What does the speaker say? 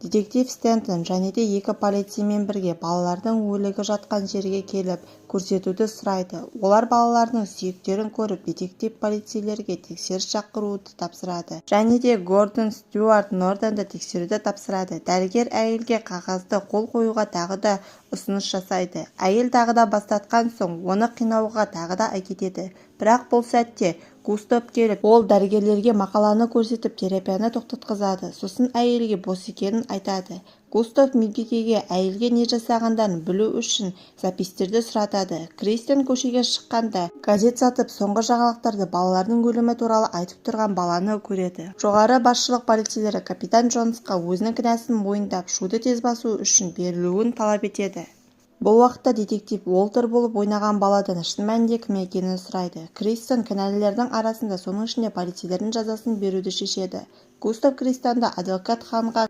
Детектив Стентон және де екі полицеймен бірге балалардың өлігі жатқан жерге келіп, көрсетуді сұрайды. Олар балалардың сүйектерін көріп, детектив полицейлерге тексеріс шақыруды тапсырады және де Гордон Стюарт Нортонды тексеруді тапсырады. Дәрігер әйелге қағазды қол қоюға тағы да ұсыныс жасайды. Әйел тағы да бас тартқан соң, оны қинауға тағы да әкетеді. Бірақ бұл сәтте Густав келіп, ол дәрігерлерге мақаланы көрсетіп, терапияны тоқтатқызады. Сосын әйелге бос екенін айтады. Густав медбикеге әйелге не жасағандарын білу үшін записьтерді сұратады. Кристиан көшеге шыққанда, газет сатып, соңғы жаңалықтарды, балалардың өлімі туралы айтып тұрған баланы көреді. Жоғары басшылық полицейлері капитан Джонсқа өзінің кінәсін мойындап, шуды тез басу үшін берілуін талап етеді. Бұл уақытта детектив Уолтер болып ойнаған баладан шын мәнінде кім екенін сұрайды. Кристиан кінәлілердің арасында, соның ішінде полицейлердің жазасын беруді шешеді. Густав Кристианды адвокат Ханға